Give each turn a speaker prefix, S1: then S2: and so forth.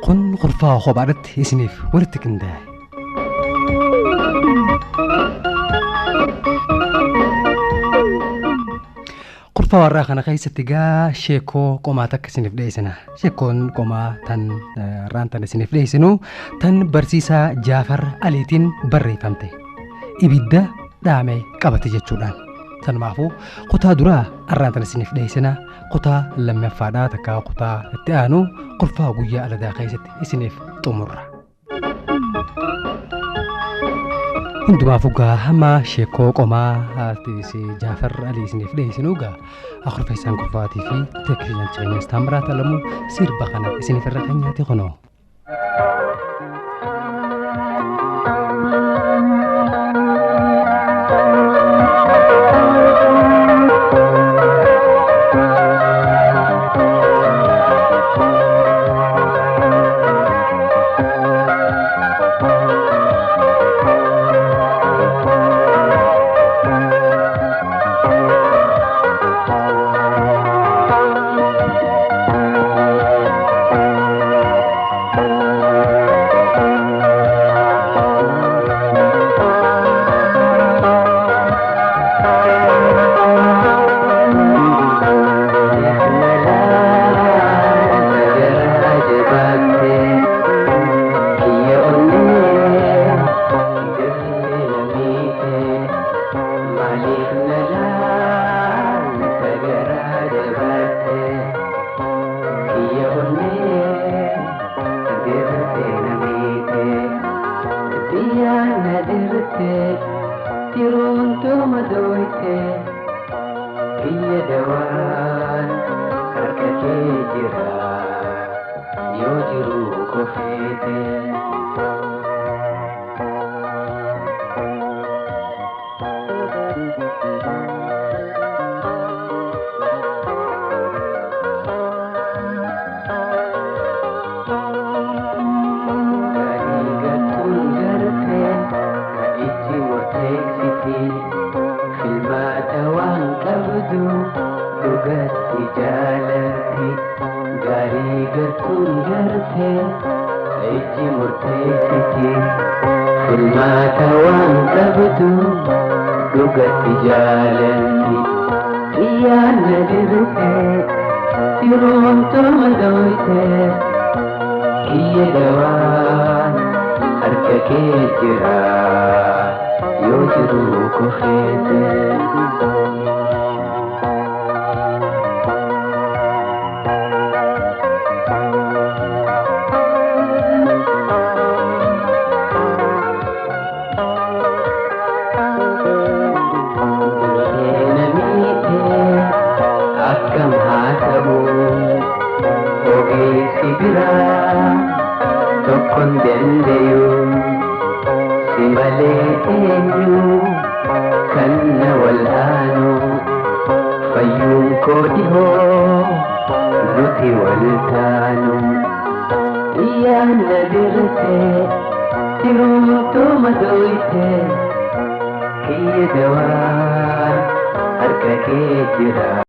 S1: Kun kurfaa kophaadhatti isiniif walitti qindaa'e. Kurfaa warraa kana keessatti gaa sheekoo qomaa takka isiniif dhiyeessina. Sheekoon qomaa tan irraan tan isiniif dhiyeessinu tan barsiisaa Jaafar Aliitiin barreeffamte. Ibidda dhaame qabate jechuudhaan. Sanumaafuu kutaa duraa arraan tan isiniif dhiyeessina. Kutaa lammaffaadhaa takka kutaa itti aanu kurfaa guyyaa aladaa keessatti isiniif xumurra. Hundumaafuu gaa hamma sheekoo qomaa Jaafar Alii isiniif dhiyeessinu gaa kurfeessaan kurfaatii fi teeknishaan ceenyas Taamiraat Alamuu sirba kana isiniif irra kan nyaate kunoo.
S2: Kiyya dawaan harka kee jira.